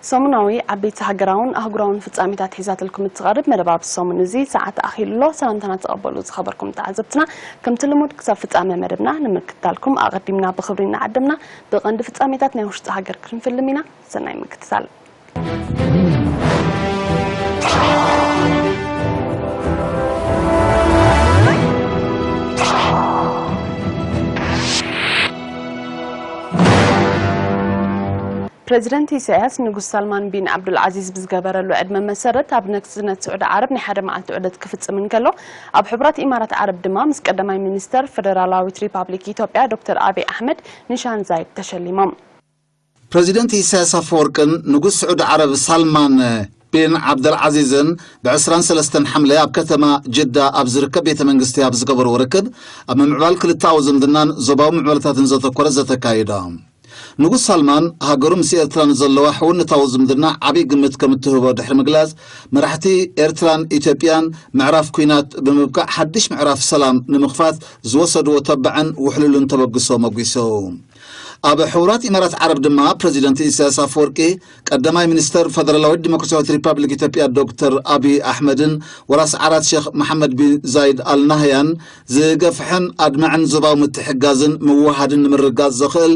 ሰሙናዊ ዓበይቲ ሃገራውን ኣህጉራውን ፍጻሜታት ሒዛትልኩም እትቐርብ መደብ ኣብ ሰሙን እዚ ሰዓት ኣኺሉ ኣሎ። ሰላምታና ተቐበሉ ዝኸበርኩም ተዓዘብትና። ከምቲ ልሙድ ክሳብ ፍጻመ መደብና ንምክትታልኩም ኣቐዲምና ብኽብሪ እናዓደምና ብቐንዲ ፍጻሜታት ናይ ውሽጢ ሃገር ክንፍልም ኢና። ሰናይ ምክትታል። ፕረዚደንት ኢሳያስ ንጉስ ሳልማን ቢን ዓብዱልዓዚዝ ብዝገበረሉ ዕድመ መሰረት ኣብ ንግስነት ስዑዲ ዓረብ ናይ ሓደ መዓልቲ ዑደት ክፍጽም እንከሎ፣ ኣብ ሕቡራት ኢማራት ዓረብ ድማ ምስ ቀዳማይ ሚኒስተር ፈደራላዊት ሪፓብሊክ ኢትዮጵያ ዶክተር ኣቢይ ኣሕመድ ኒሻን ዛይድ ተሸሊሞም። ፕረዚደንት ኢሳያስ ኣፈወርቅን ንጉስ ስዑዲ ዓረብ ሳልማን ቢን ዓብደልዓዚዝን ብ ዕስራን ሰለስተን ሓምለ ኣብ ከተማ ጅዳ ኣብ ዝርከብ ቤተ መንግስቲ ኣብ ዝገበርዎ ርክብ፣ ኣብ ምምዕባል ክልተኣዊ ዝምድናን ዞባዊ ምዕባለታትን ዘተኮረ ዘተ ኣካይዶም። ንጉስ ሳልማን፣ ሃገሩ ምስ ኤርትራ ንዘለዋ ሕውነታዊ ዝምድና ዓብዪ ግምት ከም እትህቦ ድሕሪ ምግላጽ፣ መራሕቲ ኤርትራን ኢትዮጵያን ምዕራፍ ኲናት ብምብቃዕ ሓድሽ ምዕራፍ ሰላም ንምኽፋት ዝወሰድዎ ተባዕን ውሕሉልን ተበግሶ መጒሱ። ኣብ ሕቡራት ኢማራት ዓረብ ድማ ፕረዚደንት ኢሳያስ ኣፈወርቂ፣ ቀዳማይ ሚኒስተር ፈደራላዊት ዲሞክራሲያዊት ሪፓብሊክ ኢትዮጵያ ዶክተር ኣቢይ ኣሕመድን ወራስ ዓራት ሼኽ መሓመድ ቢን ዛይድ ኣል ናህያን ዝገፍሕን ኣድማዕን ዞባዊ ምትሕግጋዝን ምውህሃድን ንምርግጋጽ ዘኽእል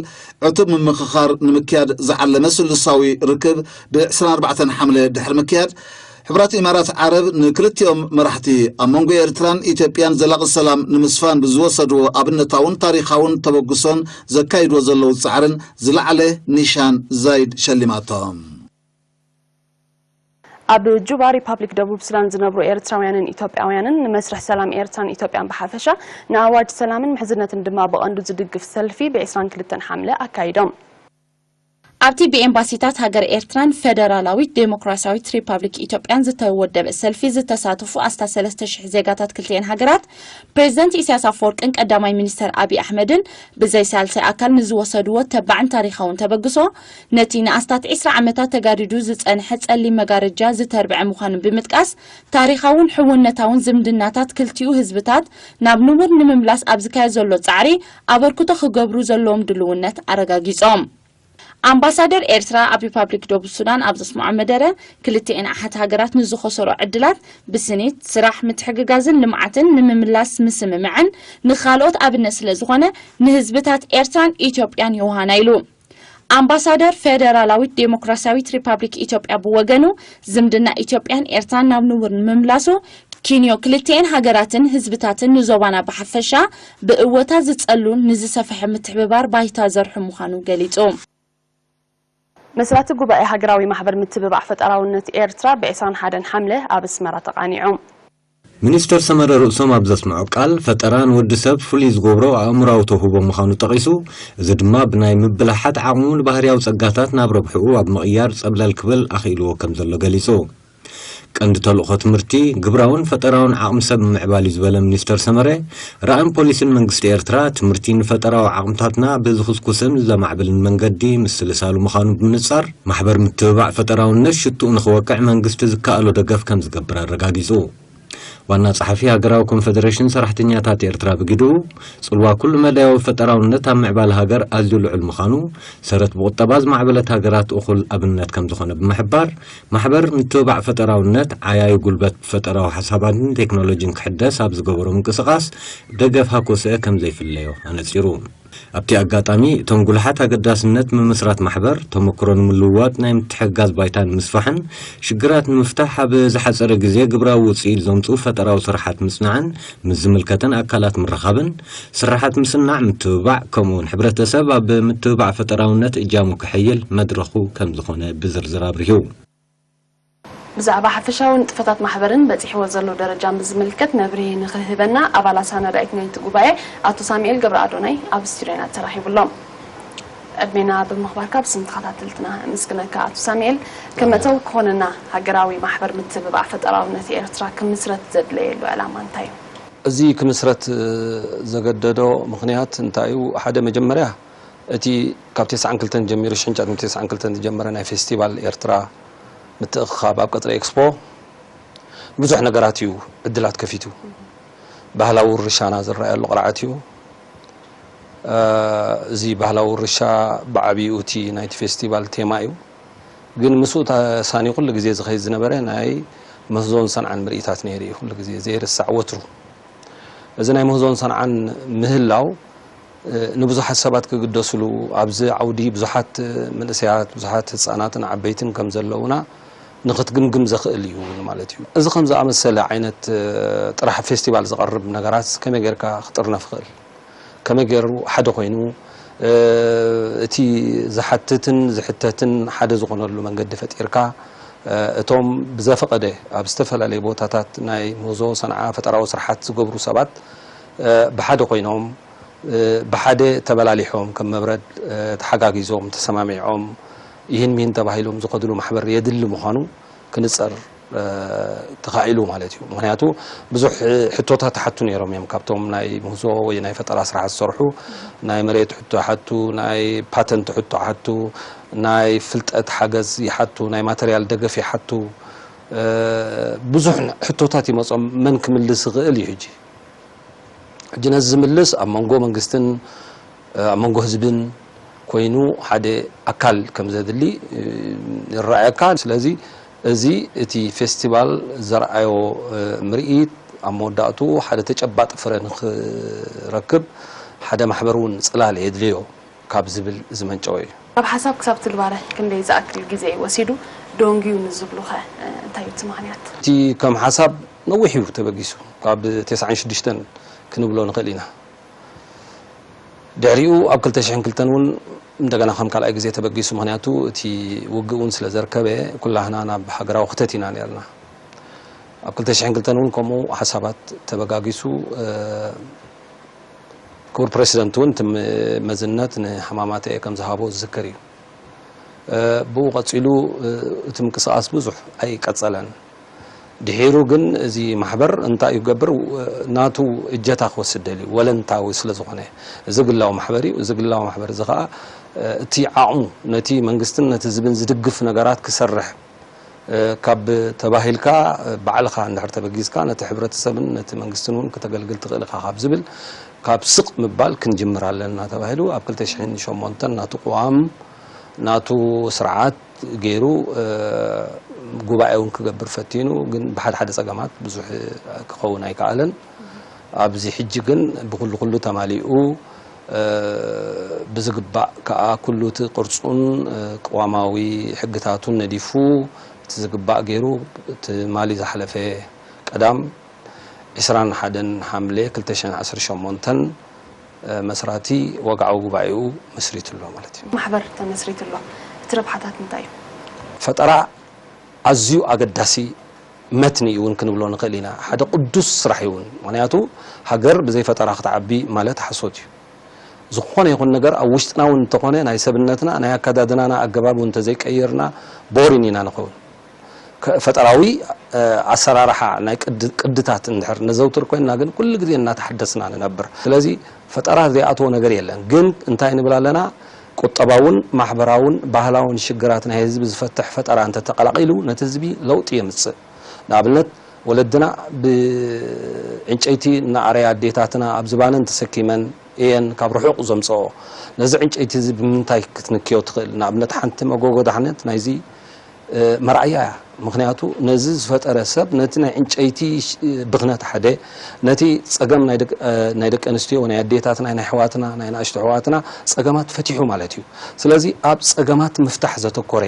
ዕቱብ ምምኽኻር ንምክያድ ዝዓለመ ስሉሳዊ ርክብ ብ ዕስራን ኣርባዕተን ሓምለ ድሕሪ ምክያድ፣ ሕቡራት ኢማራት ዓረብ ንክልቲኦም መራሕቲ ኣብ መንጎ ኤርትራን ኢትዮጵያን ዘላቒ ሰላም ንምስፋን ብዝወሰድዎ ኣብነታውን ታሪኻውን ተበግሶን ዘካይድዎ ዘለዉ ጻዕርን ዝለዓለ ኒሻን ዛይድ ሸሊማቶም። ኣብ ጁባ ሪፓብሊክ ደቡብ ሱዳን ዝነብሩ ኤርትራውያንን ኢትዮጵያውያንን ንመስርሕ ሰላም ኤርትራን ኢትዮጵያን ብሓፈሻ፣ ንኣዋጅ ሰላምን ምሕዝነትን ድማ ብቐንዱ ዝድግፍ ሰልፊ ብ ዕስራን ክልተን ሓምለ ኣካይዶም። ኣብቲ ብኤምባሲታት ሃገር ኤርትራን ፈደራላዊት ዴሞክራሲያዊት ሪፓብሊክ ኢትዮጵያን ዝተወደበ ሰልፊ ዝተሳተፉ ኣስታት ሰለስተ ሽሕ ዜጋታት ክልቲኤን ሃገራት፣ ፕሬዚደንት ኢሳያስ ኣፈወርቅን ቀዳማይ ሚኒስተር ኣቢይ ኣሕመድን ብዘይ ሳልሳይ ኣካል ንዝወሰድዎ ተባዕን ታሪኻውን ተበግሶ፣ ነቲ ንኣስታት ዕስራ ዓመታት ተጋዲዱ ዝጸንሐ ጸሊም መጋረጃ ዝተርብዐ ምዃኑ ብምጥቃስ፣ ታሪኻውን ሕውነታውን ዝምድናታት ክልቲኡ ህዝብታት ናብ ንቡር ንምምላስ ኣብ ዝካየድ ዘሎ ጻዕሪ ኣበርክቶ ክገብሩ ዘለዎም ድልውነት ኣረጋጊጾም። ኣምባሳደር ኤርትራ ኣብ ሪፓብሊክ ደቡብ ሱዳን ኣብ ዘስምዖ መደረ፣ ክልቲኤን ኣሓት ሃገራት ንዝኸሰሮ ዕድላት ብስኒት፣ ስራሕ፣ ምትሕግጋዝን ልምዓትን ንምምላስ ምስምምዐን ንኻልኦት ኣብነት ስለ ዝኾነ፣ ንህዝብታት ኤርትራን ኢትዮጵያን የውሃና ኢሉ። ኣምባሳደር ፌደራላዊት ዴሞክራሲያዊት ሪፓብሊክ ኢትዮጵያ ብወገኑ፣ ዝምድና ኢትዮጵያን ኤርትራን ናብ ንቡር ንምምላሱ፣ ኪንዮ ክልቲኤን ሃገራትን ህዝብታትን ንዞባና ብሓፈሻ ብእወታ ዝጸሉን ንዝሰፍሐ ምትሕብባር ባይታ ዘርሑ ምዃኑ ገሊጹ። መስራቲ ጉባኤ ሃገራዊ ማሕበር ምትብባዕ ፈጠራውነት ኤርትራ ብ ዕስራን ሓደን ሓምለ ኣብ ኣስመራ ተቓኒዑ። ሚኒስተር ሰመረ ርእሶም ኣብ ዘስምዖ ቃል፣ ፈጠራ ንወዲ ሰብ ፍሉይ ዝገብሮ ኣእምሮኣዊ ተውህቦ ምዃኑ ጠቒሱ፣ እዚ ድማ ብናይ ምብላሓት ዓቕሙ ንባህርያዊ ጸጋታት ናብ ረብሕኡ ኣብ ምቕያር ጸብለል ክብል ኣኽኢልዎ ከም ዘሎ ገሊጹ። ቀንዲ ተልእኾ ትምህርቲ፣ ግብራውን ፈጠራውን ዓቕሚ ሰብ ምምዕባል እዩ ዝበለ ሚኒስተር ሰመረ፣ ራእይን ፖሊሲን መንግስቲ ኤርትራ፣ ትምህርቲ ንፈጠራዊ ዓቕምታትና ብዝኹስኩስን ዘማዕብልን መንገዲ ምስልሳሉ ምዃኑ ብምንጻር፣ ማሕበር ምትብባዕ ፈጠራውነት ሽትኡ ንኽወቅዕ መንግስቲ ዝከኣሎ ደገፍ ከም ዝገብር ኣረጋጊጹ። ዋና ጸሓፊ ሃገራዊ ኮንፈደሬሽን ሰራሕተኛታት ኤርትራ ብግድኡ፣ ጽልዋ ኩሉ መዳያዊ ፈጠራውነት ኣብ ምዕባለ ሃገር ኣዝዩ ልዑል ምዃኑ፣ ሰረት ብቁጠባ ዝማዕበለት ሃገራት እኹል ኣብነት ከም ዝኾነ ብምሕባር፣ ማሕበር ምትብባዕ ፈጠራውነት ዓያዩ ጉልበት ፈጠራዊ ሓሳባትን ቴክኖሎጂን ክሕደስ ኣብ ዝገበሮ ምንቅስቓስ ደገፍ ሃኮስአ ከም ዘይፍለዮ ኣነጺሩ። ኣብቲ ኣጋጣሚ፣ እቶም ጉልሓት ኣገዳስነት ምምስራት ማሕበር፣ ተመክሮ ንምልውዋጥ ናይ ምትሕግጋዝ ባይታ ንምስፋሕን ሽግራት ንምፍታሕ ኣብ ዝሓጸረ ግዜ ግብራዊ ውጽኢት ዘምጽኡ ፈጠራዊ ስራሓት ምጽናዕን ምስ ዝምልከተን ኣካላት ምርኻብን፣ ስራሓት ምስናዕ ምትብባዕ፣ ከምኡውን ሕብረተሰብ ኣብ ምትብባዕ ፈጠራውነት እጃሙ ከሐይል መድረኹ ከም ዝኾነ ብዝርዝር ኣብሪሁ። ብዛዕባ ሓፈሻዊ ንጥፈታት ማሕበርን በጺሕዎ ዘሎ ደረጃን ብዝምልከት መብርሂ ንኽህበና፣ ኣባል ኣሳናዳኢት ናይቲ ጉባኤ ኣቶ ሳሙኤል ገብረኣዶናይ ኣብ ስቱድዮና ተራኺቡ ኣሎ። ዕድሜና ብምኽባርካ ብስም ተኸታተልትና እምስግነካ ኣቶ ሳሙኤል። ከም መእተዊ ክኾነና፣ ሃገራዊ ማሕበር ምትብባዕ ፈጠራውነት ኤርትራ ክምስረት ዘድለየሉ ዕላማ እንታይ እዩ? እዚ ክምስረት ዘገደዶ ምኽንያት እንታይ እዩ? ሓደ፣ መጀመርያ እቲ ካብ ተስዓን ክልተን ጀሚሩ፣ ሽሕን ትሽዓተ ሚእትን ተስዓን ክልተን ዝጀመረ ናይ ፌስቲቫል ኤርትራ ምትእኽኻብ ኣብ ቀጽሪ ኤክስፖ ብዙሕ ነገራት እዩ ዕድላት ከፊቱ። ባህላዊ ውርሻና ዝረኣየሉ ቅርዓት እዩ። እ፣ እዚ ባህላዊ ውርሻ ብዓቢኡ እቲ ናይቲ ፌስቲቫል ቴማ እዩ። ግን ምስኡ ተሳኒ ኩሉ ግዜ ዝኸይድ ዝነበረ ናይ ምህዞን ሰንዓን ምርኢታት ነይሩ እዩ። ኩሉ ግዜ ዘይርሳዕ ወትሩ እዚ ናይ ምህዞን ሰንዓን ምህላው ንብዙሓት ሰባት ክግደስሉ ኣብዚ ዓውዲ ብዙሓት መንእሰያት ብዙሓት ህፃናትን ዓበይትን ከም ዘለውና ንክትግምግም ዘኽእል እዩ ማለት እዩ። እዚ ከም ዝኣመሰለ ዓይነት ጥራሕ ፌስቲቫል ዝቐርብ ነገራት ከመይ ጌርካ ክጥርነፍ ይኽእል? ከመይ ገይሩ ሓደ ኮይኑ እቲ ዝሓትትን ዝሕተትን ሓደ ዝኾነሉ መንገዲ ፈጢርካ እቶም ብዘፈቐደ ኣብ ዝተፈላለዩ ቦታታት ናይ ምህዞ ሰንዓ ፈጠራዊ ስርሓት ዝገብሩ ሰባት ብሓደ ኮይኖም ብሓደ ተበላሊሖም ከም መብረድ ተሓጋጊዞም ተሰማሚዖም ይህን ሚህን ተባሂሎም ዝኸድሉ ማሕበር የድሊ ምዃኑ ክንፀር ተኻኢሉ ማለት እዩ። ምክንያቱ ብዙሕ ሕቶታት ሓቱ ነይሮም እዮም ካብቶም ናይ ምህዞ ወይ ናይ ፈጠራ ስራሕ ዝሰርሑ ናይ መሬት ሕቶ ሓቱ፣ ናይ ፓተንት ሕቶ ሓቱ፣ ናይ ፍልጠት ሓገዝ ይሓቱ፣ ናይ ማተርያል ደገፍ ይሓቱ። ብዙሕ ሕቶታት ይመፆም መን ክምልስ ይኽእል እዩ ሕጂ ሕጂ ነዚ ዝምልስ ኣብ መንጎ መንግስትን ኣብ መንጎ ህዝብን ኮይኑ ሓደ ኣካል ከም ዘድሊ ይረኣየካ። ስለዚ እዚ እቲ ፌስቲቫል ዘርኣዮ ምርኢት ኣብ መወዳእቱ ሓደ ተጨባጢ ፍረ ንክረክብ ሓደ ማሕበር እውን ፅላል የድልዮ ካብ ዝብል ዝመንጨወ እዩ። ካብ ሓሳብ ክሳብ ትግባረ ክንደይ ዝኣክል ግዜ እዩ ወሲዱ? ደንጉዩ ንዝብሉኸ እንታይ እዩ እቲ ምኽንያት? እቲ ከም ሓሳብ ነዊሕ እዩ ተበጊሱ። ካብ ተስዓን ሽዱሽተን ክንብሎ ንኽእል ኢና። ድሕሪኡ ኣብ ክልተ ሽሕን ክልተን እውን እንደገና ከም ካልኣይ ግዜ ተበጊሱ። ምኽንያቱ እቲ ውግእ እውን ስለ ዘርከበ ኩላህና ናብ ሃገራዊ ክተት ኢና ነርና። ኣብ ክልተ ሽሕን ክልተን እውን ከምኡ ሓሳባት ተበጋጊሱ ክቡር ፕሬሲደንት እውን እቲ መዝነት ንሃማማተ ከም ዝሃቦ ዝዝከር እዩ። ብኡ ቀፂሉ እቲ ምንቅስቃስ ብዙሕ ኣይቀፀለን። ድሒሩ ግን እዚ ማሕበር እንታይ እዩ ገብር ናቱ እጀታ ክወስድ ደልዩ ወለንታዊ ስለ ዝኾነ እዚ ግላዊ ማሕበር እዩ። እዚ ግላዊ ማሕበር እዚ ከዓ እቲ ዓቕሙ ነቲ መንግስትን ነቲ ህዝብን ዝድግፍ ነገራት ክሰርሕ ካብ ተባሂልካ ባዕልኻ እንድሕር ተበጊዝካ ነቲ ሕብረተሰብን ነቲ መንግስትን እውን ክተገልግል ትኽእል ኢኻ ካብ ዝብል ካብ ስቕ ምባል ክንጅምር ኣለና ተባሂሉ ኣብ ክልተ ሽሕን ሸሞንተን ናቱ ቅዋም ናቱ ስርዓት ገይሩ ጉባኤ እውን ክገብር ፈቲኑ ግን ብሓደ ሓደ ፀገማት ብዙሕ ክኸውን ኣይከኣለን። ኣብዚ ሕጂ ግን ብኩሉ ኩሉ ተማሊኡ ብዝግባእ ከዓ ኩሉ እቲ ቅርፁን ቅዋማዊ ሕግታቱን ነዲፉ እቲ ዝግባእ ገይሩ ትማሊ ዝሓለፈ ቀዳም ዕስራን ሓደን ሓምለ ክልተ ሽሕን ዓሰርተ ሸሞንተን መስራቲ ወግዓዊ ጉባኤኡ መስሪቱ ኣሎ ማለት እዩ። ማሕበር ተመስሪቱ ኣሎ። እቲ ረብሓታት እንታይ እዩ? ፈጠራ ኣዝዩ ኣገዳሲ መትኒ እውን ክንብሎ ንኽእል ኢና። ሓደ ቅዱስ ስራሕ እውን ምክንያቱ ሃገር ብዘይ ፈጠራ ክትዓቢ ማለት ሓሶት እዩ። ዝኾነ ይኹን ነገር ኣብ ውሽጥና እውን እንተኾነ ናይ ሰብነትና ናይ ኣከዳድናና ኣገባብ እውን እንተዘይቀየርና ቦሪን ኢና ንኸውን። ፈጠራዊ ኣሰራርሓ ናይ ቅድታት እንድሕር ነዘውትር ኮይንና ግን ኩሉ ግዜ እናተሓደስና ንነብር። ስለዚ ፈጠራ ዘይኣትዎ ነገር የለን። ግን እንታይ ንብል ኣለና? ቁጠባውን ማሕበራውን ባህላውን ሽግራት ናይ ህዝቢ ዝፈትሕ ፈጠራ እንተተቐላቒሉ ነቲ ህዝቢ ለውጢ የምፅእ። ንኣብነት ወለድና ብዕንጨይቲ እናኣረያ ኣዴታትና ኣብ ዝባነን ተሰኪመን እየን ካብ ርሑቕ ዘምፅኦ። ነዚ ዕንጨይቲ እዚ ብምንታይ ክትንክዮ ትኽእል? ንኣብነት ሓንቲ መጎጎ ዳሕነት ናይዚ መርኣያ እያ። ምክንያቱ ነዚ ዝፈጠረ ሰብ ነቲ ናይ ዕንጨይቲ ብክነት ሓደ ነቲ ፀገም ናይ ደቂ ኣንስትዮ ናይ ኣዴታትና ናይ ኣሕዋትና ናይ ንኣሽቱ ኣሕዋትና ፀገማት ፈቲሑ ማለት እዩ። ስለዚ ኣብ ፀገማት ምፍታሕ ዘተኮረ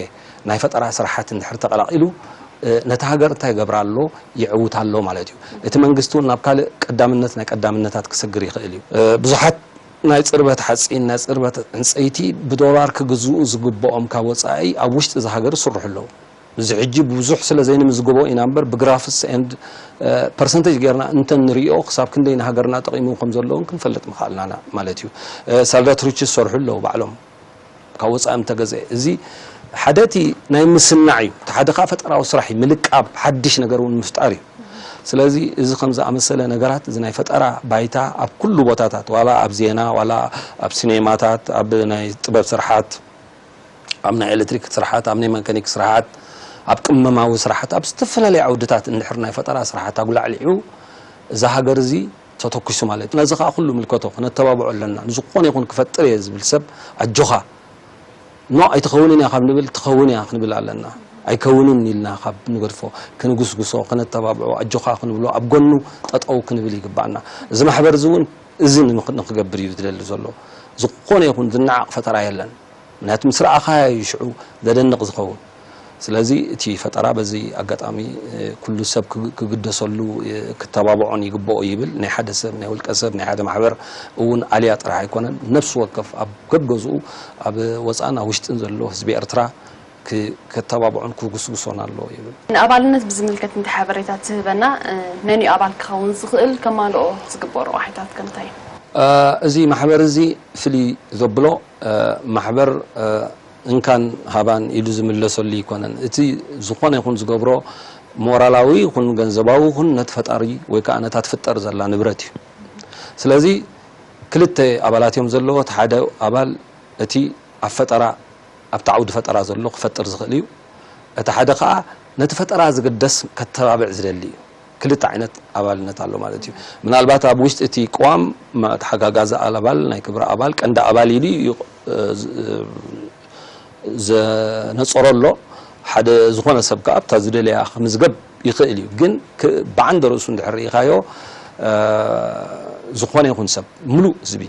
ናይ ፈጠራ ስራሓት እንድሕር ተቐላቒሉ ነቲ ሃገር እንታይ ይገብር ኣሎ? ይዕውት ኣሎ ማለት እዩ። እቲ መንግስቲ እውን ናብ ካልእ ቀዳምነት ናይ ቀዳምነታት ክስግር ይኽእል እዩ። ብዙሓት ናይ ፅርበት ሓፂን ናይ ፅርበት ዕንፀይቲ ብዶላር ክግዝኡ ዝግብኦም ካብ ወፃኢ ኣብ ውሽጢ እዚ ሃገር ይስርሑ ኣለዉ። እዚ ሕጂ ብዙሕ ስለ ዘይንምዝግቦ ኢና እምበር ብግራፍስ ኤንድ ፐርሰንቴጅ ጌርና እንተንሪኦ ክሳብ ክንደይ ንሃገርና ጠቒሙ ከም ዘለውን ክንፈልጥ ምኽኣልናና ማለት እዩ። ሳልዳትሪች ዝሰርሑ ኣለዉ ባዕሎም ካብ ወፃኢ እንተገዘ እዚ ሓደ እቲ ናይ ምስናዕ እዩ። እቲ ሓደ ከዓ ፈጠራዊ ስራሕ እዩ። ምልቃብ ሓድሽ ነገር እውን ምፍጣር እዩ። ስለዚ እዚ ከም ዝኣመሰለ ነገራት እዚ ናይ ፈጠራ ባይታ ኣብ ኩሉ ቦታታት ዋላ ኣብ ዜና ዋላ ኣብ ሲኔማታት ኣብ ናይ ጥበብ ስርሓት ኣብ ናይ ኤሌክትሪክ ስርሓት ኣብ ናይ መካኒክ ስርሓት ኣብ ቅመማዊ ስርሓት ኣብ ዝተፈላለዩ ዓውድታት እንድሕር ናይ ፈጠራ ስርሓት ኣጉላዕሊዑ እዛ ሃገር እዚ ተተኩሱ ማለት እዩ። ነዚ ከዓ ኩሉ ምልከቶ ክነተባብዖ ኣለና። ንዝኾነ ይኹን ክፈጥር እየ ዝብል ሰብ ኣጆኻ ኖ ኣይትኸውንን እያ ካብ ንብል ትኸውን እያ ክንብል ኣለና። ኣይከውንን ኢልና ካብ ንገድፎ ክንጉስጉሶ፣ ክነተባብዖ፣ ኣጆኻ ክንብሎ፣ ኣብ ጎኑ ጠጠው ክንብል ይግባኣና። እዚ ማሕበር እዚ እውን እዚ ንምክ- ንክገብር እዩ ዝደሊ ዘሎ። ዝኾነ ይኹን ዝነዓቕ ፈጠራ የለን። ምክንያቱ ምስ ረኣኻዮ እዩ ሽዑ ዘደንቕ ዝኸውን። ስለዚ እቲ ፈጠራ በዚ ኣጋጣሚ ኩሉ ሰብ ክግደሰሉ ክተባብዖን ይግብኦ ይብል። ናይ ሓደ ሰብ ናይ ውልቀ ሰብ ናይ ሓደ ማሕበር እውን ኣልያ ጥራሕ ኣይኮነን። ነፍሲ ወከፍ ኣብ ገገዝኡ ኣብ ወፃእን ኣብ ውሽጥን ዘሎ ህዝቢ ኤርትራ ከተባብዖን ክጉስጉሶን ኣለዎ ይብል። ንኣባልነት ብዝምልከት እንታይ ሓበሬታ ትህበና? መን እዩ ኣባል ክኸውን ዝኽእል? ከማልኦ ዝግበኦ ረቋሒታት ከ እንታይ እዩ? እዚ ማሕበር እዚ ፍልይ ዘብሎ ማሕበር እንካን ሃባን ኢሉ ዝምለሰሉ ኣይኮነን። እቲ ዝኾነ ይኹን ዝገብሮ ሞራላዊ ይኹን ገንዘባዊ ይኹን ነቲ ፈጣሪ ወይ ከዓ ነታ ትፍጠር ዘላ ንብረት እዩ። ስለዚ ክልተ ኣባላት እዮም ዘለዎ። እቲ ሓደ ኣባል እቲ ኣብ ፈጠራ ኣብቲ ዓውዲ ፈጠራ ዘሎ ክፈጥር ዝኽእል እዩ። እቲ ሓደ ከዓ ነቲ ፈጠራ ዝግደስ ከተባብዕ ዝደሊ እዩ። ክልተ ዓይነት ኣባልነት ኣሎ ማለት እዩ። ምናልባት ኣብ ውሽጢ እቲ ቅዋም ተሓጋጋዚ ኣባል፣ ናይ ክብሪ ኣባል፣ ቀንዲ ኣባል ኢሉ እዩ ዘነፀሮ ኣሎ። ሓደ ዝኾነ ሰብ ከዓ ኣብታ ዝደለያ ክምዝገብ ይኽእል እዩ። ግን ብዓንደ ርእሱ እንድሕር ርኢኻዮ ዝኾነ ይኹን ሰብ ምሉእ ህዝቢ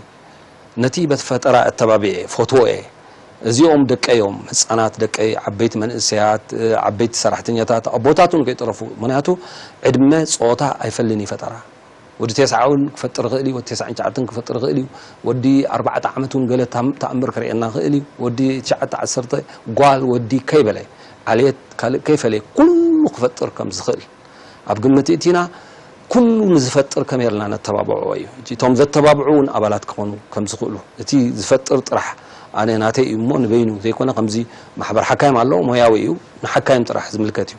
ነቲ በቲ ፈጠራ ኣተባቢዐ ፈትዎ እየ። እዚኦም ደቀይ እዮም፣ ህፃናት ደቀይ፣ ዓበይቲ መንእሰያት፣ ዓበይቲ ሰራሕተኛታት፣ ኣቦታት እውን ከይጠረፉ። ምክንያቱ ዕድመ ፆታ ኣይፈልን እዩ ፈጠራ። ወዲ ቴስዓ እውን ክፈጥር ይኽእል እዩ፣ ወዲ ቴስዓን ትሽዓተን ክፈጥር ይኽእል እዩ፣ ወዲ ኣርባዕተ ዓመት እውን ገለ ታም- ተኣምር ክርእየና ይኽእል እዩ፣ ወዲ ትሽዓተ ዓሰርተ ጓል ወዲ ከይበለ ዓልየት ካልእ ከይፈለየ ኩሉ ክፈጥር ከም ዝኽእል ኣብ ግምት እቲና ኩሉ ንዝፈጥር ከመይ ኢልና ነተባብዖ እዩ። እቶም ዘተባብዑ እውን ኣባላት ክኾኑ ከም ዝኽእሉ፣ እቲ ዝፈጥር ጥራሕ ኣነ ናተይ እዩ እሞ ንበይኑ ዘይኮነ፣ ከምዚ ማሕበር ሓካይም ኣሎ፣ ሞያዊ እዩ፣ ንሓካይም ጥራሕ ዝምልከት እዩ።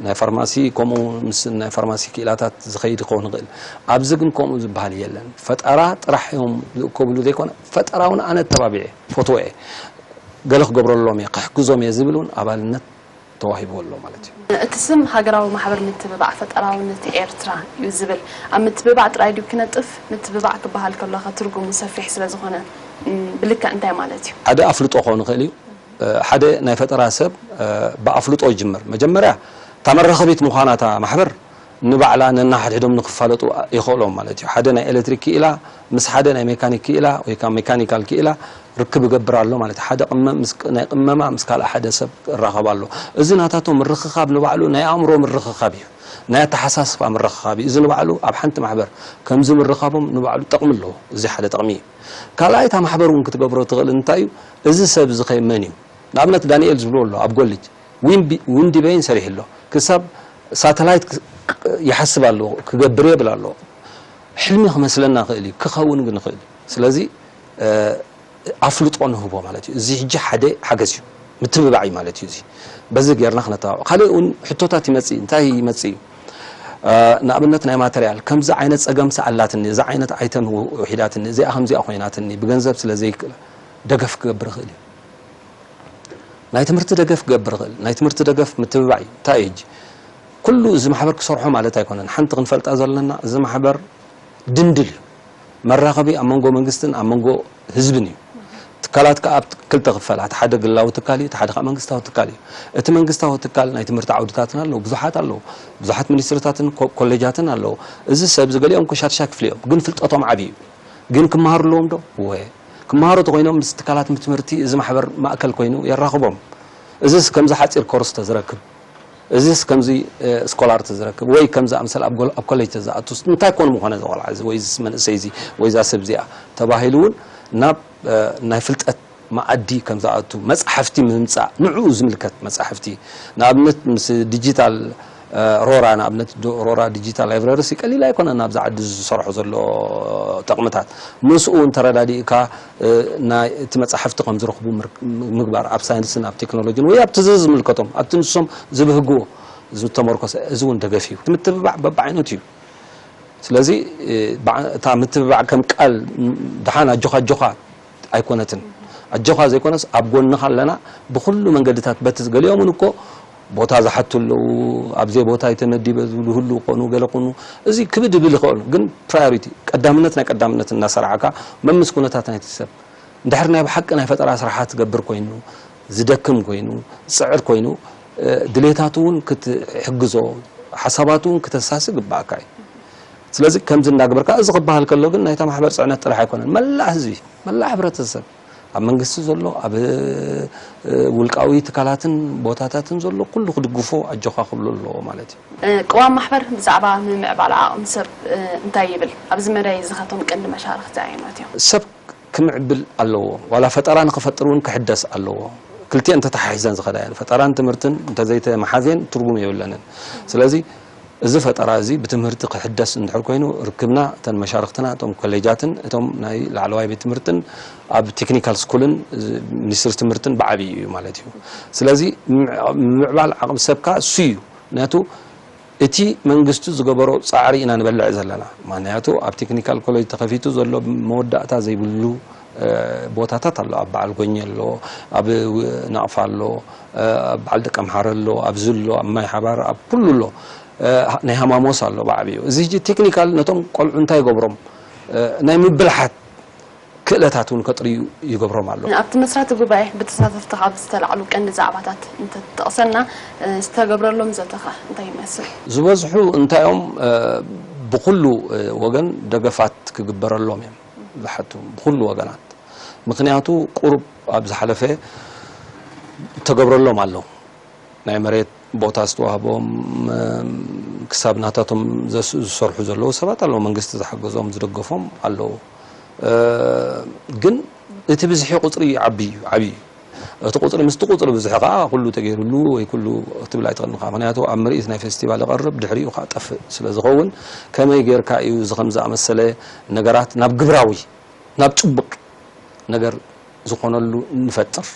ናይ ፋርማሲ ከምኡ ምስ ናይ ፋርማሲ ክኢላታት ዝኸይድ ክኸውን ይኽእል። ኣብዚ ግን ከምኡ ዝበሃል የለን። ፈጠራ ጥራሕ እዮም ዝእከብሉ ዘይኮነ፣ ፈጠራ እውን ኣነ ተባቢዐ ፈትወ እየ፣ ገለ ክገብረሎም እየ፣ ክሕግዞም እየ ዝብል እውን ኣባልነት ተዋሂቡ ኣሎ ማለት እዩ። እቲ ስም ሃገራዊ ማሕበር ምትብባዕ ፈጠራውነት ኤርትራ እዩ ዝብል። ኣብ ምትብባዕ ጥራይ ድዩ ክነጥፍ? ምትብባዕ ክበሃል ከሎ ከ ትርጉሙ ሰፊሕ ስለ ዝኾነ ብልክዕ እንታይ ማለት እዩ? ሓደ ኣፍልጦ ክኸውን ይኽእል እዩ። ሓደ ናይ ፈጠራ ሰብ ብኣፍልጦ ይጅምር። መጀመርያ እታ መራኸቢት ምዃና እታ ማሕበር ንባዕላ ነናሓድሕዶም ንክፋለጡ የኽእሎም ማለት እዩ። ሓደ ናይ ኤሌክትሪክ ክኢላ ምስ ሓደ ናይ ሜካኒክ ክኢላ ወይ ከዓ ሜካኒካል ክኢላ ርክብ ይገብር ኣሎ ማለት እዩ። ሓደ ቅመም ምስ ናይ ቅመማ ምስ ካልእ ሓደ ሰብ ይራኸብ ኣሎ። እዚ ናታቶም ምርኽኻብ ንባዕሉ ናይ ኣእምሮ ምርኽኻብ እዩ። ናይ ኣተሓሳስባ ምርኽኻብ እዩ። እዚ ንባዕሉ ኣብ ሓንቲ ማሕበር ከምዚ ምርኻቦም ንባዕሉ ጠቕሚ ኣለዎ። እዚ ሓደ ጠቕሚ እዩ። ካልኣይ እታ ማሕበር እውን ክትገብሮ ትኽእል እንታይ እዩ? እዚ ሰብ እዚ ኸ መን እዩ? ንኣብነት ዳንኤል ዝብሎ ኣሎ ኣብ ጎልጅ ዊንዲ በይን ሰሪሑ ኣሎ። ክሳብ ሳተላይት ይሓስብ ኣሎ ክገብር የብል ኣሎ። ሕልሚ ክመስለና ክእል እዩ ክኸውን ግን ይኽእል እዩ። ስለዚ ኣፍልጦ ንህቦ ማለት እዩ። እዚ ሕጂ ሓደ ሓገዝ እዩ ምትብባዕ እዩ ማለት እዩ። እዚ በዚ ጌርና ክነተባብዕ ካልእ እውን ሕቶታት ይመፅእ እንታይ ይመፅእ እዩ? ንኣብነት ናይ ማተርያል ከምዚ ዓይነት ፀገምሲ ኣላትኒ እዛ ዓይነት ኣይተም ውሒዳትኒ እዚኣ ከምዚኣ ኮይናትኒ ብገንዘብ ስለ ዘይክእል ደገፍ ክገብር ይኽእል እዩ። ናይ ትምህርቲ ደገፍ ክገብር ይኽእል። ናይ ትምህርቲ ደገፍ ምትብባዕ እዩ። እንታይ እዩ ሕጂ ኩሉ እዚ ማሕበር ክሰርሖ ማለት ኣይኮነን። ሓንቲ ክንፈልጣ ዘለና እዚ ማሕበር ድንድል እዩ። መራኸቢ ኣብ መንጎ መንግስትን ኣብ መንጎ ህዝብን እዩ። ትካላት ከዓ ኣብ ክልተ ክፈላ። እቲ ሓደ ግላዊ ትካል እዩ፣ እቲ ሓደ ከዓ መንግስታዊ ትካል እዩ። እቲ መንግስታዊ ትካል ናይ ትምህርቲ ዓውድታትን ኣለዉ፣ ብዙሓት ኣለዉ። ብዙሓት ሚኒስትሪታትን ኮ- ኮሌጃትን ኣለዉ። እዚ ሰብ እዚ ገሊኦም ኮሻድሻ ክፍሊ እዮም፣ ግን ፍልጠቶም ዓብዪ እዩ። ግን ክመሃሩ ኣለዎም ዶ? ወ ክመሃሩ ተኮይኖም ምስ ትካላት ትምህርቲ እዚ ማሕበር ማእከል ኮይኑ የራኽቦም። እዚስ ከምዚ ሓፂር ኮርስ ተዝረክብ፣ እዚስ ከምዚ ስኮላር ተዝረክብ ወይ ከምዚ ኣምሰል ኣብ ኮሌጅ ተዝኣቱ እንታይ ኮን ምኾነ እዚ ቆልዓ እዚ ወይ እዚ መንእሰይ እዚ ወይ እዛ ሰብ እዚኣ ተባሂሉ እውን ናብ ናይ ፍልጠት መኣዲ ከም ዝኣቱ መፃሕፍቲ ምምፃእ ንዕኡ ዝምልከት መፃሕፍቲ ንኣብነት ምስ ዲጂታል ሮራ ንኣብነት ሮራ ዲጂታል ላይብረሪ ሲ ቀሊል ኣይኮነ ናብዚ ዓዲ ዝሰርሖ ዘሎ ጠቕምታት ምስኡ እውን ተረዳዲእካ ናይ እቲ መፃሕፍቲ ከም ዝረኽቡ ምግባር ኣብ ሳይንስን ኣብ ቴክኖሎጂን ወይ ኣብቲ ዝምልከቶም ኣብቲ ንሶም ዝብህግዎ ዝተመርኮሰ እዚ እውን ደገፍ እዩ። ምትብባዕ በብዓይነቱ እዩ። ስለዚ እታ ምትብባዕ ከም ቃል ድሓን ኣጆኻ ኣጆኻ ኣይኮነትን። ኣጆኻ ዘይኮነስ ኣብ ጎንኻ ኣለና ብኩሉ መንገድታት በቲ ገሊኦም እውን እኮ ቦታ ዝሓቱ ኣለዉ። ኣብዘ ቦታ ኣይተመዲበ ዝብሉ ህሉ ኮኑ ገለ ኮኑ እዚ ክብድ ብል ይኽእሉ ግን ፕራዮሪቲ ቀዳምነት ናይ ቀዳምነት እናሰራዕካ መምስ ኩነታት ናይቲ ሰብ እንድሕር ናይ ብሓቂ ናይ ፈጠራ ስራሓት ዝገብር ኮይኑ፣ ዝደክም ኮይኑ፣ ዝፅዕር ኮይኑ፣ ድሌታቱ እውን ክትሕግዞ፣ ሓሳባቱ እውን ክተሳሲ ግባእካ እዩ። ስለዚ ከምዚ እንዳግበርካ፣ እዚ ክበሃል ከሎ ግን ናይታ ማሕበር ፅዕነት ጥራሕ ኣይኮነን፣ መላእ ህዝቢ፣ መላእ ሕብረተሰብ፣ ኣብ መንግስቲ ዘሎ፣ ኣብ ውልቃዊ ትካላትን ቦታታትን ዘሎ ኩሉ ክድግፎ ኣጆኻ ክብሎ ኣለዎ ማለት እዩ። ቅዋም ማሕበር ብዛዕባ ምምዕባል ዓቕሚ ሰብ እንታይ ይብል? ኣብዚ መዳይ እዚ ካብቶም ቀንዲ መሻርኽቲ ኣየኖት እዮም? ሰብ ክምዕብል ኣለዎ። ዋላ ፈጠራ ንክፈጥር እውን ክሕደስ ኣለዎ። ክልቲአን ተተሓሒዘን ዝኸዳ እየን። ፈጠራን ትምህርትን እንተዘይተመሓዝየን ትርጉም የብለንን። ስለዚ እዚ ፈጠራ እዚ ብትምህርቲ ክሕደስ እንድሕር ኮይኑ፣ ርክብና እተን መሻርኽትና፣ እቶም ኮሌጃትን እቶም ናይ ላዕለዋይ ቤት ትምህርትን ኣብ ቴክኒካል ስኩልን ሚኒስትሪ ትምህርትን ብዓብዪ እዩ ማለት እዩ። ስለዚ ምምዕባል ዓቕሚ ሰብካ እሱ እዩ። ምክንያቱ እቲ መንግስቱ ዝገበሮ ፃዕሪ ኢና ንበልዕ ዘለና። ምክንያቱ ኣብ ቴክኒካል ኮሌጅ ተኸፊቱ ዘሎ መወዳእታ ዘይብሉ ቦታታት ኣሎ። ኣብ በዓል ጎኝ ኣሎ፣ ኣብ ናቕፋ ኣሎ፣ ኣብ በዓል ደቀምሓረ ኣሎ፣ ኣብዚ ኣሎ፣ ኣብ ማይ ሓባር፣ ኣብ ኩሉ ኣሎ። ናይ ሃማሞስ ኣሎ ብዓብዩ። እዚ ሕጂ ቴክኒካል ነቶም ቆልዑ እንታይ ይገብሮም? ናይ ምብልሓት ክእለታት እውን ከጥርዩ ይገብሮም ኣሎ። ኣብቲ መስራቲ ጉባኤ ብተሳተፍቲ ካብ ዝተላዕሉ ቀንዲ ዛዕባታት እንተትጠቕሰልና፣ ዝተገብረሎም ዘተኸ እንታይ ይመስል? ዝበዝሑ እንታዮም ብኩሉ ወገን ደገፋት ክግበረሎም እዮም ዝሓቱ፣ ብኩሉ ወገናት። ምክንያቱ ቁሩብ ኣብ ዝሓለፈ ተገብረሎም ኣሎ። ናይ መሬት ቦታ ዝተዋህቦም፣ ክሳብ ናታቶም ዝሰርሑ ዘለዉ ሰባት ኣለዉ። መንግስቲ ዝሓገዞም ዝደገፎም ኣለዉ። ግን እቲ ብዝሒ ቁፅሪ ዓብዩ ዓብዩ እቲ ቁፅሪ ምስቲ ቁፅሪ ብዝሒ ከዓ ኩሉ ተገይሩሉ ወይ ኩሉ ክትብል ኣይትኽእልን ኢኻ። ምክንያቱ ኣብ ምርኢት ናይ ፌስቲቫል ይቐርብ፣ ድሕሪኡ ከዓ ጠፍእ ስለ ዝኸውን፣ ከመይ ጌርካ እዩ እዚ ከም ዝኣመሰለ ነገራት ናብ ግብራዊ፣ ናብ ጭቡጥ ነገር ዝኾነሉ ንፈጥር።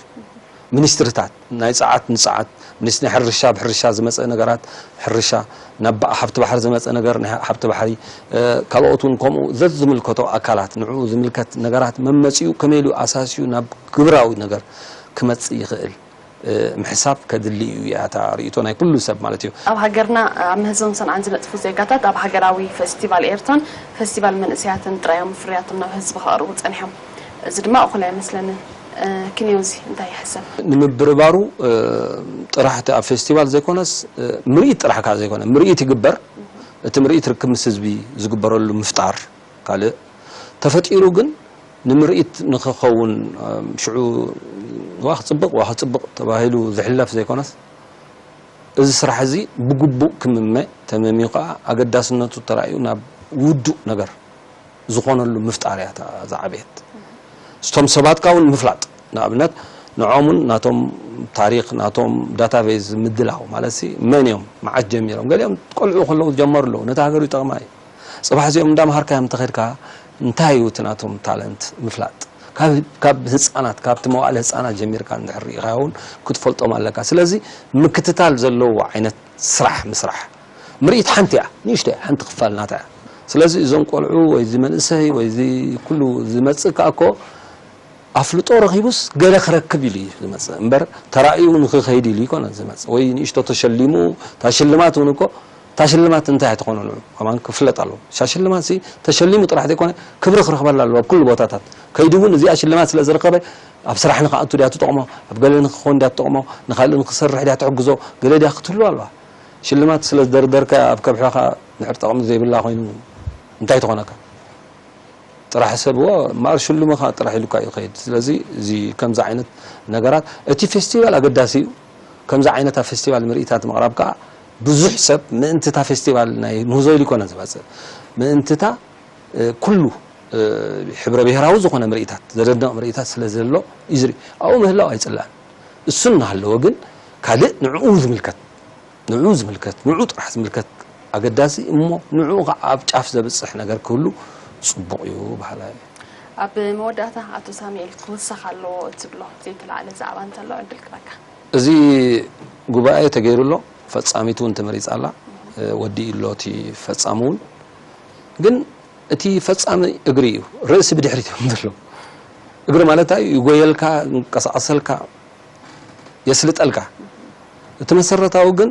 ሚኒስትሪታት ናይ ፀዓት ንፀዓት፣ ሚኒስትሪ ናይ ሕርሻ ብሕርሻ ዝመፀ ነገራት ሕርሻ፣ ናብ ሃብቲ ባሕሪ ዝመፀ ነገር ናይ ሃብቲ ባሕሪ፣ ካልኦት እውን ከምኡ ዘዝምልከቶ ኣካላት ንዕኡ ዝምልከት ነገራት መመፂኡ ከመይ ኢሉ ኣሳሲዩ ናብ ግብራዊ ነገር ክመፅእ ይኽእል ምሕሳብ ከድሊ እዩ እያ እታ ርእይቶ ናይ ኩሉ ሰብ ማለት እዩ። ኣብ ሃገርና ኣብ ምህዞን ሰንዓን ዝነጥፉ ዜጋታት ኣብ ሃገራዊ ፈስቲቫል ኤርትራን ፈስቲቫል መንእሰያትን ጥራዮም ፍርያቶም ናብ ህዝቢ ከቕርቡ ጸኒሖም። እዚ ድማ እኹል ኣይመስለንን። ክንዮዚ እንታይ ይሕሰብ? ንምብርባሩ ጥራሕ እቲ ኣብ ፌስቲቫል ዘይኮነስ ምርኢት ጥራሕ ከኣ ዘይኮነ ምርኢት ይግበር። እቲ ምርኢት ርክብ ምስ ህዝቢ ዝግበረሉ ምፍጣር ካልእ ተፈጢሩ ግን ንምርኢት ንኽኸውን ሽዑ ዋ ክፅብቕ ዋ ክፅብቕ ተባሂሉ ዝሕለፍ ዘይኮነስ እዚ ስራሕ እዚ ብግቡእ ክምመ ተመምዩ ከዓ ኣገዳስነቱ ተራእዩ ናብ ውዱእ ነገር ዝኾነሉ ምፍጣር እያ እታ ዝዓበየት። እቶም ሰባትካ እውን ምፍላጥ ንኣብነት ንዖምን ናቶም ታሪክ ናቶም ዳታቤዝ ምድላው ማለት ሲ መን እዮም መዓት ጀሚሮም ገሊኦም ቆልዑ ከለዉ ዝጀመሩ ኣለዉ ነቲ ሃገር ይጠቕማ እዩ። ጽባሕ እዚኦም እንዳምሃርካዮም እንተኸድካ እንታይ እዩ እቲ ናቶም ታለንት ምፍላጥ ካብ ህፃናት ካብቲ መዋእለ ህፃናት ጀሚርካ እንድሕር ርኢኻዮ እውን ክትፈልጦም ኣለካ። ስለዚ ምክትታል ዘለዎ ዓይነት ስራሕ ምስራሕ ምርኢት ሓንቲ እያ ንእሽቶ እያ ሓንቲ ክፋል ናታ እያ። ስለዚ እዞም ቆልዑ ወይ እዚ መንእሰይ ወይ እዚ ኩሉ ዝመፅእ ከዓ እኮ ኣፍልጦ ረኺቡስ ገለ ክረክብ ኢሉ እዩ ዝመፅእ እምበር ተራእዩ ንክኸይድ ኢሉ ይኮነ ዝመፅእ ወይ ንእሽቶ ተሸሊሙ እታ ሽልማት እውን እኮ እታ ሽልማት እንታይ ኣይትኾኖ ንዑ ከማን ክፍለጥ ኣለዎ እታ ሽልማት ሲ ተሸሊሙ ጥራሕ ዘይኮነ ክብሪ ክረኽበላ ኣለዎ ኣብ ኩሉ ቦታታት ከይዱ እውን እዚኣ ሽልማት ስለ ዝረኸበ ኣብ ስራሕ ንክኣቱ ድያ ትጠቕሞ ኣብ ገለ ንክኾን ድያ ትጠቕሞ ንካልእ ንክሰርሕ ድያ ትሕግዞ ገለ ድያ ክትህሉ ኣለዋ ሽልማት ስለ ዝደርደርካ ኣብ ከብሕኻ ንሕር ጠቕሚ ዘይብላ ኮይኑ እንታይ ትኾነካ ጥራሕ ሕሰብዎ እምበኣር ሽሉምኻ ጥራሕ ኢሉካ እዩ ይኸይድ። ስለዚ እዚ ከምዚ ዓይነት ነገራት እቲ ፌስቲቫል ኣገዳሲ እዩ። ከምዚ ዓይነት ኣብ ፌስቲቫል ምርኢታት ምቕራብ ከዓ ብዙሕ ሰብ ምእንቲ እታ ፌስቲቫል ናይ ምህዞ ኢሉ ይኮነ ዝመፅእ ምእንቲ እታ ኩሉ ሕብረ ብሄራዊ ዝኾነ ምርኢታት ዘደንቕ ምርኢታት ስለ ዘሎ እዩ ዝርኢ ኣብኡ ምህላው ኣይፅላእን እሱ እናሃለወ ግን ካልእ ንዕኡ ዝምልከት ንዑ ዝምልከት ንዑ ጥራሕ ዝምልከት ኣገዳሲ እሞ ንዑ ከዓ ኣብ ጫፍ ዘብፅሕ ነገር ክህሉ ፅቡቕ እዩ በሃላይ እየ። ኣብ መወዳእታ ኣቶ ሳሙኤል ክውሰኽ ኣለዎ እትብሎ ዘይተላዕለ ዛዕባ እንተሎ ዕድል ክበካ። እዚ ጉባኤ ተገይሩ ኣሎ፣ ፈፃሚት እውን ተመሪፃ ኣላ፣ ወዲኡ ኣሎ እቲ ፈፃሚ እውን። ግን እቲ ፈፃሚ እግሪ እዩ፣ ርእሲ ብድሕሪት እዮም ዘሎ። እግሪ ማለት እንታይ እዩ? ይጎየልካ፣ ይንቀሳቐሰልካ፣ የስልጠልካ። እቲ መሰረታዊ ግን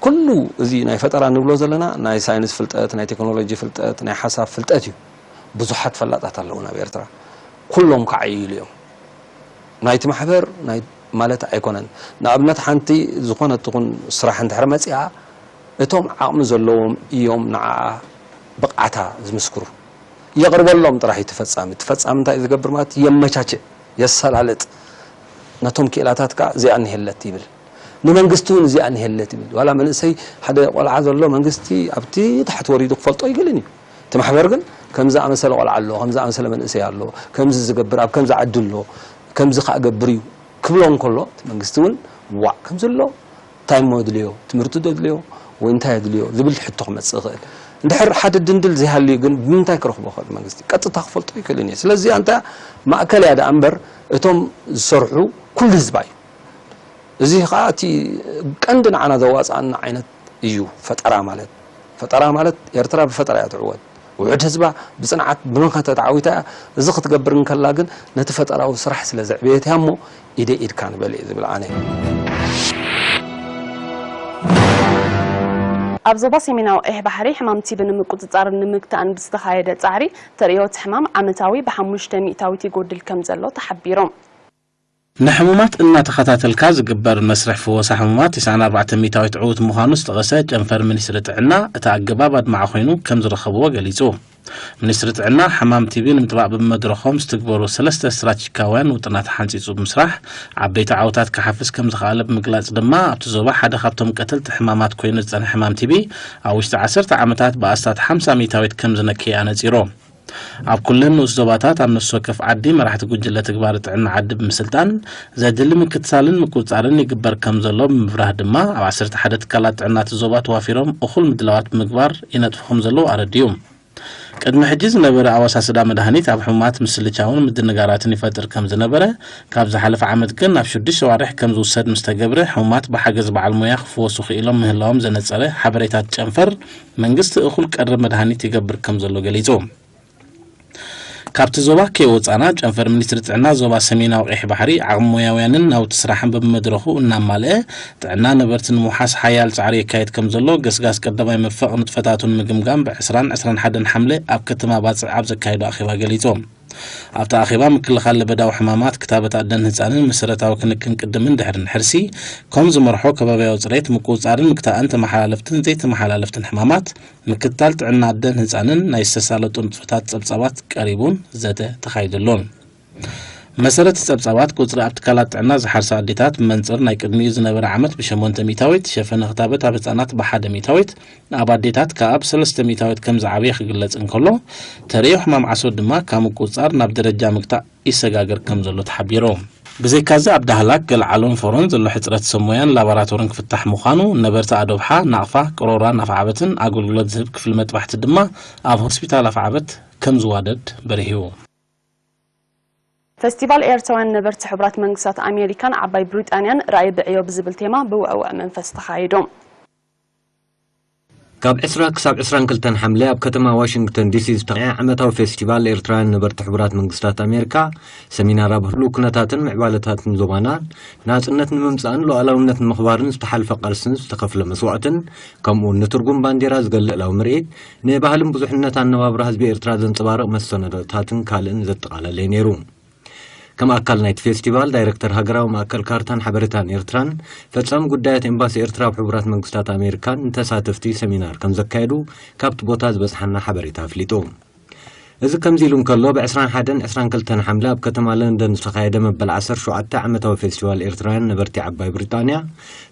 ኩሉ እዚ ናይ ፈጠራ ንብሎ ዘለና ናይ ሳይንስ ፍልጠት፣ ናይ ቴክኖሎጂ ፍልጠት፣ ናይ ሓሳብ ፍልጠት እዩ። ብዙሓት ፈላጣት ኣለዉ ናብ ኤርትራ። ኩሎም ከዓ ይኢሉ እዮም። ናይቲ ማሕበር ናይ ማለት ኣይኮነን። ንኣብነት ሓንቲ ዝኾነት ትኹን ስራሕ እንድሕር መጺኣ እቶም ዓቕሚ ዘለዎም እዮም ንዓኣ ብቕዓታ ዝምስክሩ። የቕርበሎም ጥራሕ እዩ እቲ ፈጻሚ። እቲ ፈጻሚ እንታይ እዩ ዝገብር ማለት የመቻችእ፣ የሰላልጥ። ነቶም ክኢላታት ከኣ እዚኣ እኒሄለት ይብል። ንመንግስቲ እውን እዚኣ እኒሄለት ይብል። ዋላ መንእሰይ ሓደ ቆልዓ ዘሎ መንግስቲ ኣብቲ ታሕቲ ወሪዱ ክፈልጦ ይግልን እዩ። እቲ ማሕበር ግን ከም ዝኣመሰለ ቆልዓ ኣሎ፣ ከም ዝኣመሰለ መንእሰይ ኣሎ፣ ከምዚ ዝገብር ኣብ ከምዚ ዓዲ ኣሎ፣ ከምዚ ከኣ ገብር እዩ ክብሎ እንከሎ እቲ መንግስቲ እውን ዋዕ ከምዚ ኣሎ እንታይ እሞ የድልዮ ትምህርቲ ዶ የድልዮ ወይ እንታይ የድልዮ ዝብል ሕቶ ክመፅእ ይኽእል። እንድሕር ሓደ ድንድል ዘይሃልዩ ግን ብምንታይ ክረኽቦ ይኽእል መንግስቲ ቀጥታ ክፈልጦ ይክእልን እዩ። ስለዚ ኣንታ ማእከል እያ ደኣ እምበር እቶም ዝሰርሑ ኩሉ ህዝባ እዩ። እዚ ከዓ እቲ ቀንዲ ንዓና ዘዋፅኣና ዓይነት እዩ ፈጠራ ማለት። ፈጠራ ማለት ኤርትራ ብፈጠራ እያ ትዕወት። ውሕድ ህዝባ ብፅንዓት ብመኸተ ተዓዊታ እያ። እዚ ክትገብር እንከላ ግን ነቲ ፈጠራዊ ስራሕ ስለ ዘዕበየት እያ እሞ ኢደ ኢድካ ንበል እየ ዝብል ኣነ። ኣብ ዞባ ሰሜናዊ ቀይሕ ባሕሪ ሕማም ቲቢ ንምቁፅፃርን ንምግታእን ብዝተኻየደ ፃዕሪ ተርእዮ እቲ ሕማም ዓመታዊ ብሓሙሽተ ሚእታዊት ይጎድል ከም ዘሎ ተሓቢሩ። ንሕሙማት እናተኸታተልካ ዝግበር መስርሕ ፍወሳ ሕሙማት ተስዓን ኣርባዕተን ሚእታዊት ዕዉት ምዃኑ ዝጠቐሰ ጨንፈር ሚኒስትሪ ጥዕና፣ እቲ ኣገባብ ኣድማዒ ኮይኑ ከም ዝረኸብዎ ገሊጹ። ሚኒስትሪ ጥዕና፣ ሕማም ቲቢ ንምጥፋእ ብመድረኾም ዝትግበሩ ሰለስተ ስትራቴጂካውያን ውጥናት ሓንጺጹ ብምስራሕ ዓበይቲ ዓወታት ክሓፍስ ከም ዝኸኣለ ብምግላጽ ድማ ኣብቲ ዞባ ሓደ ካብቶም ቀተልቲ ሕማማት ኮይኑ ዝጸንሐ ሕማም ቲቢ ኣብ ውሽጢ ዓሰርተ ዓመታት ብኣስታት ሓምሳ ሚእታዊት ከም ዝነከየ ኣነጺሩ። ኣብ ኩለን ንኡስ ዞባታት ኣብ ነፍሲ ወከፍ ዓዲ መራሕቲ ጉጅለ ትግባረ ጥዕና ዓዲ ብምስልጣን ዘድሊ ምክትታልን ምቁጽጻርን ይግበር ከም ዘሎ ብምብራህ ድማ ኣብ ዓሰርተ ሓደ ትካላት ጥዕና እቲ ዞባ ተዋፊሮም እኹል ምድላዋት ብምግባር ይነጥፉ ከም ዘለዉ ኣረዲኡ። ቅድሚ ሕጂ ዝነበረ ኣወሳስዳ መድሃኒት ኣብ ሕሙማት ምስልቻውን ምድንጋራትን ይፈጥር ከም ዝነበረ፣ ካብ ዝሓለፈ ዓመት ግን ናብ ሽዱሽተ ኣዋርሕ ከም ዝውሰድ ምስ ተገብረ፣ ሕሙማት ብሓገዝ በዓል ሞያ ክፍወሱ ክኢሎም ምህላዎም ዘነጸረ ሓበሬታት ጨንፈር፣ መንግስቲ እኹል ቀረብ መድሃኒት ይገብር ከም ዘሎ ገሊጹ። ካብቲ ዞባ ከይወጻና፣ ጨንፈር ሚኒስትሪ ጥዕና ዞባ ሰሜናዊ ቀይሕ ባሕሪ ዓቕሚ ሞያውያንን ናውቲ ስራሕን በብመድረኹ እናማልአ ጥዕና ነበርቲ ንምውሓስ ሓያል ጻዕሪ የካይድ ከም ዘሎ ገስጋስ ቀዳማይ መፈቕ ንጥፈታቱ ንምግምጋም ብ ዕስራን ዕስራን ሓደን ሓምለ ኣብ ከተማ ባጽዕ ኣብ ዘካየዶ ኣኼባ ገሊጹ። ኣብቲ ኣኼባ ምክልኻል ለበዳዊ ሕማማት፣ ክታበት ኣደን ህጻንን መሰረታዊ ክንክን ቅድምን ድሕርን ሕርሲ ከም ዝመርሖ ከባቢያዊ ጽሬት ምቁጽጻርን ምግታእን ተመሓላለፍትን ዘይተመሓላለፍትን ሕማማት፣ ምክትታል ጥዕና ኣደን ህጻንን ናይ ዝተሳለጡ ንጥፈታት ጸብጻባት ቀሪቡን ዘተ ተኻይድሉን። መሰረት ጸብጻባት ቁጽሪ ኣብ ትካላት ጥዕና ዝሓርሳ ኣዴታት ብመንጽር ናይ ቅድሚኡ ዝነበረ ዓመት ብሸሞንተ ሚእታዊት ሸፈነ ክታበት ኣብ ህጻናት ብሓደ ሚእታዊት ኣብ ኣዴታት ከኣ ብሰለስተ ሚእታዊት ከም ዝዓበየ ክግለጽ እንከሎ ተርእዮ ሕማም ዓሶ ድማ ካብ ምቁጽጻር ናብ ደረጃ ምግታእ ይሰጋገር ከም ዘሎ ተሓቢሩ። ብዘይካዚ ኣብ ዳህላክ፣ ገልዓሎን ፎሮን ዘሎ ሕጽረት ሰብ ሞያን ላባራቶርን ክፍታሕ ምዃኑ ነበርቲ ኣዶብሓ፣ ናቕፋ፣ ቅሮራን ኣፍዓበትን ኣገልግሎት ዝህብ ክፍሊ መጥባሕቲ ድማ ኣብ ሆስፒታል ኣፍዓበት ከም ዝዋደድ በሪሂቡ። ፈስቲቫል ኤርትራውያን ነበርቲ ሕቡራት መንግስታት ኣሜሪካን ዓባይ ብሪጣንያን ራእይ ብዕዮ ብዝብል ቴማ ብውዕውዕ መንፈስ ተኻይዱ። ካብ ዕስራ ክሳብ ዕስራን ክልተን ሓምለ ኣብ ከተማ ዋሽንግተን ዲሲ ዝተኻየ ዓመታዊ ፌስቲቫል ኤርትራውያን ነበርቲ ሕቡራት መንግስታት ኣሜሪካ ሰሚናር ኣብ ህሉው ኩነታትን ምዕባለታትን ዞባና ናጽነት ንምምጻእን ሉዓላውነት ንምኽባርን ዝተሓልፈ ቃልስን ዝተኸፍለ መስዋእትን ከምኡ እውን ንትርጉም ባንዴራ ዝገልእ ላዊ ምርኢት ንባህልን ብዙሕነት ኣነባብራ ህዝቢ ኤርትራ ዘንጸባርቕ መሰነዶታትን ካልእን ዘጠቓለለ እዩ ነይሩ። ከም ኣካል ናይቲ ፌስቲቫል ዳይረክተር ሃገራዊ ማእከል ካርታን ሓበሬታን ኤርትራን ፈጻሚ ጉዳያት ኤምባሲ ኤርትራ ኣብ ሕቡራት መንግስታት ኣሜሪካን ንተሳተፍቲ ሰሚናር ከም ዘካየዱ ካብቲ ቦታ ዝበጽሓና ሓበሬታ ኣፍሊጡ። እዚ ከምዚ ኢሉ እንከሎ ብ ዕስራን ሓደን ዕስራን ክልተን ሓምለ ኣብ ከተማ ለንደን ዝተኻየደ መበል ዓሰርተ ሸውዓተ ዓመታዊ ፌስቲቫል ኤርትራውያን ነበርቲ ዓባይ ብሪጣንያ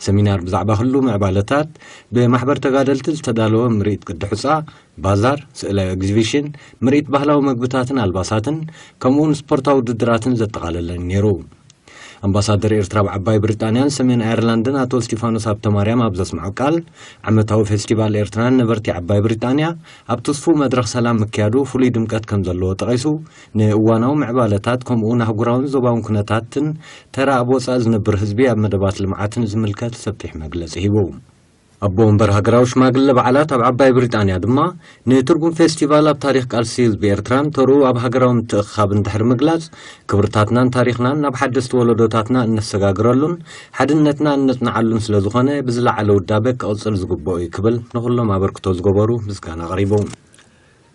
ሰሚናር ብዛዕባ ህሉ ምዕባለታት ብማሕበር ተጋደልቲ ዝተዳለወ ምርኢት ቅዲ ሑጻ ባዛር፣ ስእላዊ ኤግዚቢሽን፣ ምርኢት ባህላዊ መግብታትን ኣልባሳትን፣ ከምኡውን ስፖርታዊ ውድድራትን ዘጠቓለለ እዩ ነይሩ። ኣምባሳደር ኤርትራ ኣብ ዓባይ ብሪጣንያን ሰሜን ኣየርላንድን ኣቶ እስቲፋኖስ ሃብተማርያም ኣብ ዘስምዖ ቃል፣ ዓመታዊ ፌስቲቫል ኤርትራን ነበርቲ ዓባይ ብሪጣንያ ኣብ ትስፉው መድረኽ ሰላም ምክያዱ ፍሉይ ድምቀት ከም ዘለዎ ጠቒሱ፣ ንእዋናዊ ምዕባለታት ከምኡውን ኣህጉራውን ዞባውን ኩነታትን ተራ ኣብ ወጻኢ ዝነብር ህዝቢ ኣብ መደባት ልምዓትን ዝምልከት ሰፊሕ መግለጺ ሂቡ። ኣቦ ወንበር ሃገራዊ ሽማግለ በዓላት ኣብ ዓባይ ብሪጣንያ ድማ ንትርጉም ፌስቲቫል ኣብ ታሪኽ ቃልሲ ህዝቢ ኤርትራን ተርኡ ኣብ ሃገራዊ ምትእኽኻብን ድሕሪ ምግላጽ፣ ክብርታትናን ታሪኽናን ናብ ሓደስቲ ወለዶታትና እነሰጋግረሉን ሓድነትና እነጽንዓሉን ስለ ዝኾነ ብዝለዓለ ውዳበ ክቕጽል ዝግብኦ እዩ ክብል ንኹሎም ኣበርክቶ ዝገበሩ ምስጋና ኣቕሪቡ።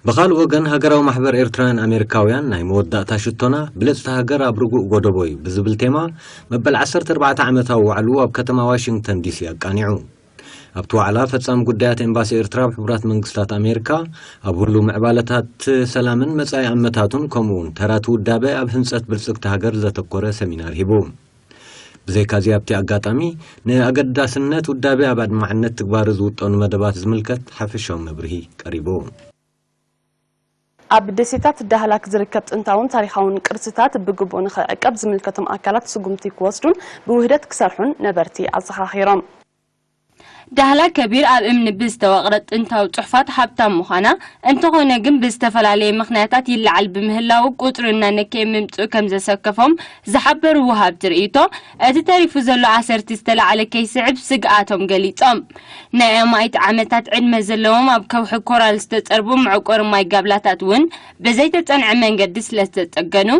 ብኻልእ ወገን፣ ሃገራዊ ማሕበር ኤርትራውያን ኣሜሪካውያን ናይ መወዳእታ ሽቶና ብልጽቲ ሃገር ኣብ ርጉእ ጎደቦ እዩ ብዝብል ቴማ፣ መበል ዓሰርተ ኣርባዕተ ዓመታዊ ዋዕሉ ኣብ ከተማ ዋሽንግተን ዲሲ ኣቃኒዑ። ኣብቲ ዋዕላ፣ ፈጻሚ ጉዳያት ኤምባሲ ኤርትራ ኣብ ሕቡራት መንግስታት ኣሜሪካ፣ ኣብ ሁሉ ምዕባለታት ሰላምን መጻኢ ኣመታቱን፣ ከምኡ እውን ተራቲ ውዳበ ኣብ ህንጸት ብልጽግቲ ሃገር ዘተኮረ ሰሚናር ሂቡ። ብዘይካዚ፣ ኣብቲ ኣጋጣሚ፣ ንኣገዳስነት ውዳበ ኣብ ኣድማዕነት ትግባሩ ዝውጠኑ መደባት ዝምልከት ሓፈሻዊ መብርሂ ቀሪቡ። ኣብ ደሴታት ዳህላክ ዝርከብ ጥንታውን ታሪኻውን ቅርስታት ብግቡእ ንኽዕቀብ ዝምልከቶም ኣካላት ስጉምቲ ክወስዱን ብውህደት ክሰርሑን ነበርቲ ኣዘኻኺሮም። ዳህላክ ከቢር ኣብ እምኒ ብዝተወቕረ ጥንታዊ ጽሑፋት ሃብታም ምዃና፣ እንተኾነ ግን ብዝተፈላለየ ምኽንያታት ይለዓል ብምህላው፣ ቁጽሪ እናነከየ ምምጽኡ ከም ዘሰከፎም ዝሓበሩ ወሃብቲ ርእይቶ፣ እቲ ተሪፉ ዘሎ ኣሰርቲ ዝተላዕለ ከይስዕብ ስግኣቶም ገሊጾም። ናይ ኣማኢት ዓመታት ዕድመ ዘለዎም ኣብ ከውሒ ኮራል ዝተጸርቡ መዕቆሪ ማይ ጋብላታት እውን ብዘይተጸንዐ መንገዲ ስለ ዝተጸገኑ፣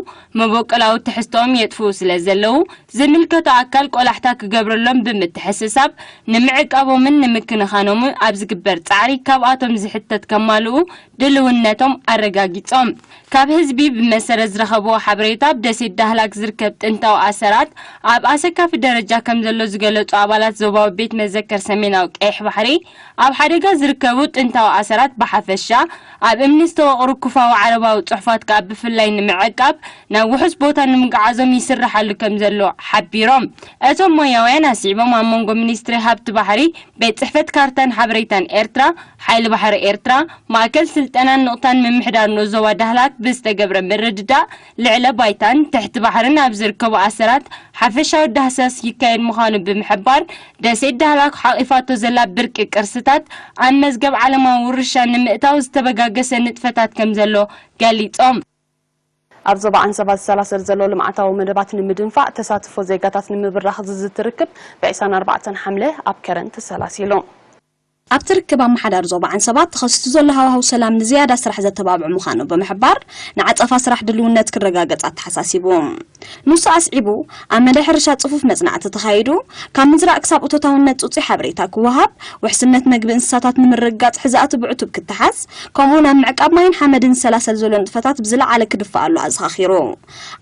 መበቆላዊ ትሕዝቶኦም የጥፍኡ ስለ ዘለዉ፣ ዝምልከቶ ኣካል ቆላሕታ ክገብረሎም ብምትሕስሳብ፣ ንምዕቃቦምን ንምክንኻኖምን ኣብ ዝግበር ጻዕሪ ካብኣቶም ዝሕተት ከማልኡ ድልውነቶም ኣረጋጊጾም። ካብ ህዝቢ ብመሰረት ዝረኸብዎ ሓበሬታ፣ ኣብ ደሴት ዳህላክ ዝርከብ ጥንታዊ ኣሰራት ኣብ ኣሰካፊ ደረጃ ከም ዘሎ ዝገለጹ ኣባላት ዞባዊ ቤት መዘከር ሰሜናዊ ቀይሕ ባሕሪ፣ ኣብ ሓደጋ ዝርከቡ ጥንታዊ ኣሰራት ብሓፈሻ፣ ኣብ እምኒ ዝተወቕሩ ኩፋዊ ዓረባዊ ጽሑፋት ከኣ ብፍላይ ንምዕቃብ ናብ ውሑስ ቦታ ንምግዓዞም ይስርሓሉ ከም ዘሎ ሓቢሮም። እቶም ሞያውያን ኣስዒቦም፣ ኣብ መንጎ ሚኒስትሪ ሃብቲ ባሕሪ፣ ቤት ጽሕፈት ካርታን ሓበሬታን ኤርትራ፣ ሓይሊ ባሕሪ ኤርትራ፣ ማእከል ስልጠናን ንቕታን ምምሕዳር ንኡስ ዞባ ዳህላክ ብዝተገብረ ምርድዳእ፣ ልዕለ ባይታን ትሕቲ ባሕርን ኣብ ዝርከቡ ኣሰራት ሓፈሻዊ ዳህሳስ ይካየድ ምዃኑ ብምሕባር፣ ደሴት ዳህላክ ሓቒፋቶ ዘላ ብርቂ ቅርስታት ኣብ መዝገብ ዓለማዊ ውርሻ ንምእታው ዝተበጋገሰ ንጥፈታት ከም ዘሎ ገሊጾም። ኣብ ዞባ ዓንሰባ ዝሰላሰል ዘሎ ልምዓታዊ መደባት ንምድንፋዕ፣ ተሳትፎ ዜጋታት ንምብራኽ ዝዝቲ ርክብ ብ ዕስራን ኣርባዕተን ሓምለ ኣብ ከረን ተሰላሲሉ። ኣብቲ ርክብ፣ ኣመሓዳሪ ዞባ ዓንሰባ ተኸሲቱ ዘሎ ሃዋህው ሰላም ንዝያዳ ስራሕ ዘተባብዕ ምዃኑ ብምሕባር፣ ንዓጸፋ ስራሕ ድልውነት ክረጋገጽ ኣተሓሳሲቡ። ንሱ ኣስዒቡ፣ ኣብ መዳይ ሕርሻ ጽፉፍ መጽናዕቲ ተኻይዱ፣ ካብ ምዝራእ ክሳብ እቶታውነት ጽጹይ ሓበሬታ ክወሃብ፣ ውሕስነት መግቢ እንስሳታት ንምርግጋጽ ሕዛእቲ ብዕቱብ ክተሓዝ፣ ከምኡውን ኣብ ምዕቃብ ማይን ሓመድን ዝሰላሰል ዘሎ ንጥፈታት ብዝለዓለ ክድፋኣሉ ኣዘኻኺሩ።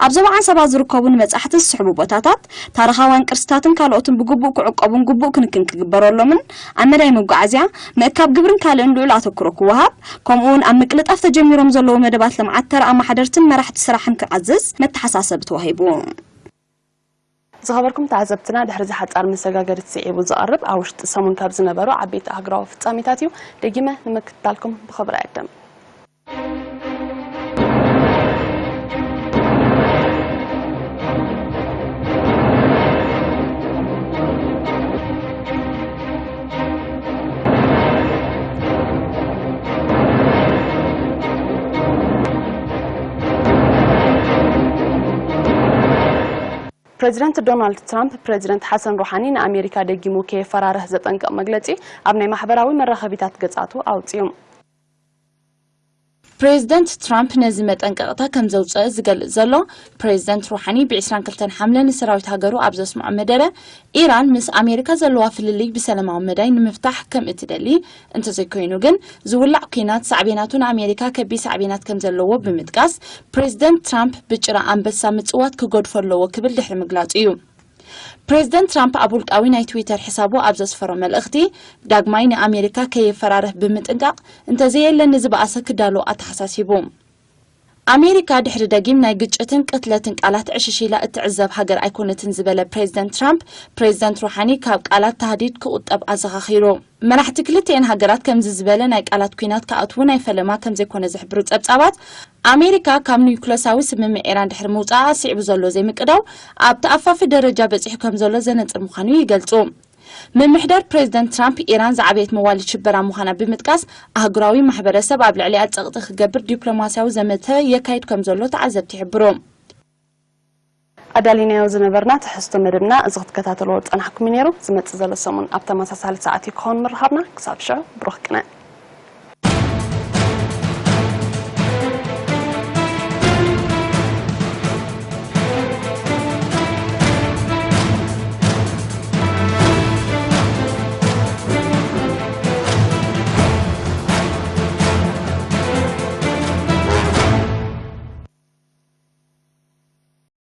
ኣብ ዞባ ዓንሰባ ዝርከቡ ንበጻሕቲ ዝስሕቡ ቦታታት፣ ታሪኻውያን ቅርስታትን ካልኦትን ብግቡእ ክዕቀቡን ግቡእ ክንክን ክግበረሎምን፣ ኣብ መዳይ መጓዓዝያ፣ ምእካብ ግብርን ካልእን ልዑል ኣተኩሮ ክወሃብ፣ ከምኡውን ኣብ ምቅልጣፍ ተጀሚሮም ዘለዉ መደባት ልምዓት ተራ ኣማሓደርትን መራሕቲ ስራሕን ክዓዝዝ መተሓሳሰቢ ተዋሂቡ። ዝኸበርኩም ተዓዘብትና፣ ድሕሪ እዚ ሓጻር መሰጋገሪት ስዒቡ ዝቐርብ ኣብ ውሽጢ ሰሙን ካብ ዝነበሩ ዓበይቲ ኣህጉራዊ ፍጻሜታት እዩ። ደጊመ ንምክትታልኩም ብኽብሪ እዕድም። ፕሬዚደንት ዶናልድ ትራምፕ፣ ፕሬዚደንት ሓሰን ሩሓኒ ንኣሜሪካ ደጊሙ ከየፈራርህ ዘጠንቅቕ መግለጺ ኣብ ናይ ማሕበራዊ መራኸቢታት ገጻቱ ኣውጺኡ። ፕሬዚደንት ትራምፕ ነዚ መጠንቀቕታ ከም ዘውጸአ ዝገልጽ ዘሎ ፕሬዚደንት ሩሓኒ፣ ብ ዕስራን ክልተን ሓምለ ንሰራዊት ሃገሩ ኣብ ዘስምዖ መደረ፣ ኢራን ምስ ኣሜሪካ ዘለዋ ፍልልይ ብሰላማዊ መዳይ ንምፍታሕ ከም እትደሊ፣ እንተዘይኮይኑ ግን ዝውላዕ ኲናት ሳዕቤናቱ ንኣሜሪካ ከቢድ ሳዕቤናት ከም ዘለዎ ብምጥቃስ፣ ፕሬዚደንት ትራምፕ ብጭራ ኣንበሳ ምጽዋት ክገድፎ ኣለዎ ክብል ድሕሪ ምግላጹ እዩ። ፕሬዚደንት ትራምፕ ኣብ ውልቃዊ ናይ ትዊተር ሕሳቡ ኣብ ዘስፈሮ መልእኽቲ፣ ዳግማይ ንኣሜሪካ ከየፈራርህ ብምጥንቃቕ፣ እንተዘየለ ንዝበኣሰ ክዳሎ ኣተሓሳሲቡ። ኣሜሪካ ድሕሪ ደጊም ናይ ግጭትን ቅትለትን ቃላት ዕሽሽ ኢላ እትዕዘብ ሃገር ኣይኮነትን ዝበለ ፕሬዚደንት ትራምፕ፣ ፕሬዚደንት ሩሓኒ ካብ ቃላት ታህዲድ ክቑጠብ ኣዘኻኺሩ። መራሕቲ ክልቲኤን ሃገራት ከምዚ ዝበለ ናይ ቃላት ኲናት ክኣትዉ ናይ ፈለማ ከም ዘይኮነ ዝሕብሩ ጸብጻባት፣ ኣሜሪካ ካብ ኒውክለሳዊ ስምምዕ ኢራን ድሕሪ ምውጻኣ ስዒቡ ዘሎ ዘይምቅዳው ኣብ ተኣፋፊ ደረጃ በጺሑ ከም ዘሎ ዘነጽር ምዃኑ ይገልጹ። ምምሕዳር ፕሬዚደንት ትራምፕ፣ ኢራን ዝዓበየት መዋሊት ሽበራ ምዃና ብምጥቃስ፣ ኣህጉራዊ ማሕበረሰብ ኣብ ልዕሊኣ ጸቕጢ ክገብር ዲፕሎማስያዊ ዘመተ የካይድ ከም ዘሎ ተዓዘብቲ ይሕብሩ። ኣዳሊናዮ ዝነበርና ትሕዝቶ መደብና እዚ ክትከታተልዎ ዝጸናሕኩም እዩ ነይሩ። ዝመጽእ ዘሎ ሰሙን ኣብ ተመሳሳሊ ሰዓት እዩ ክኸውን ምርኻብና። ክሳብ ሽዑ ብሩኽ ቅነ።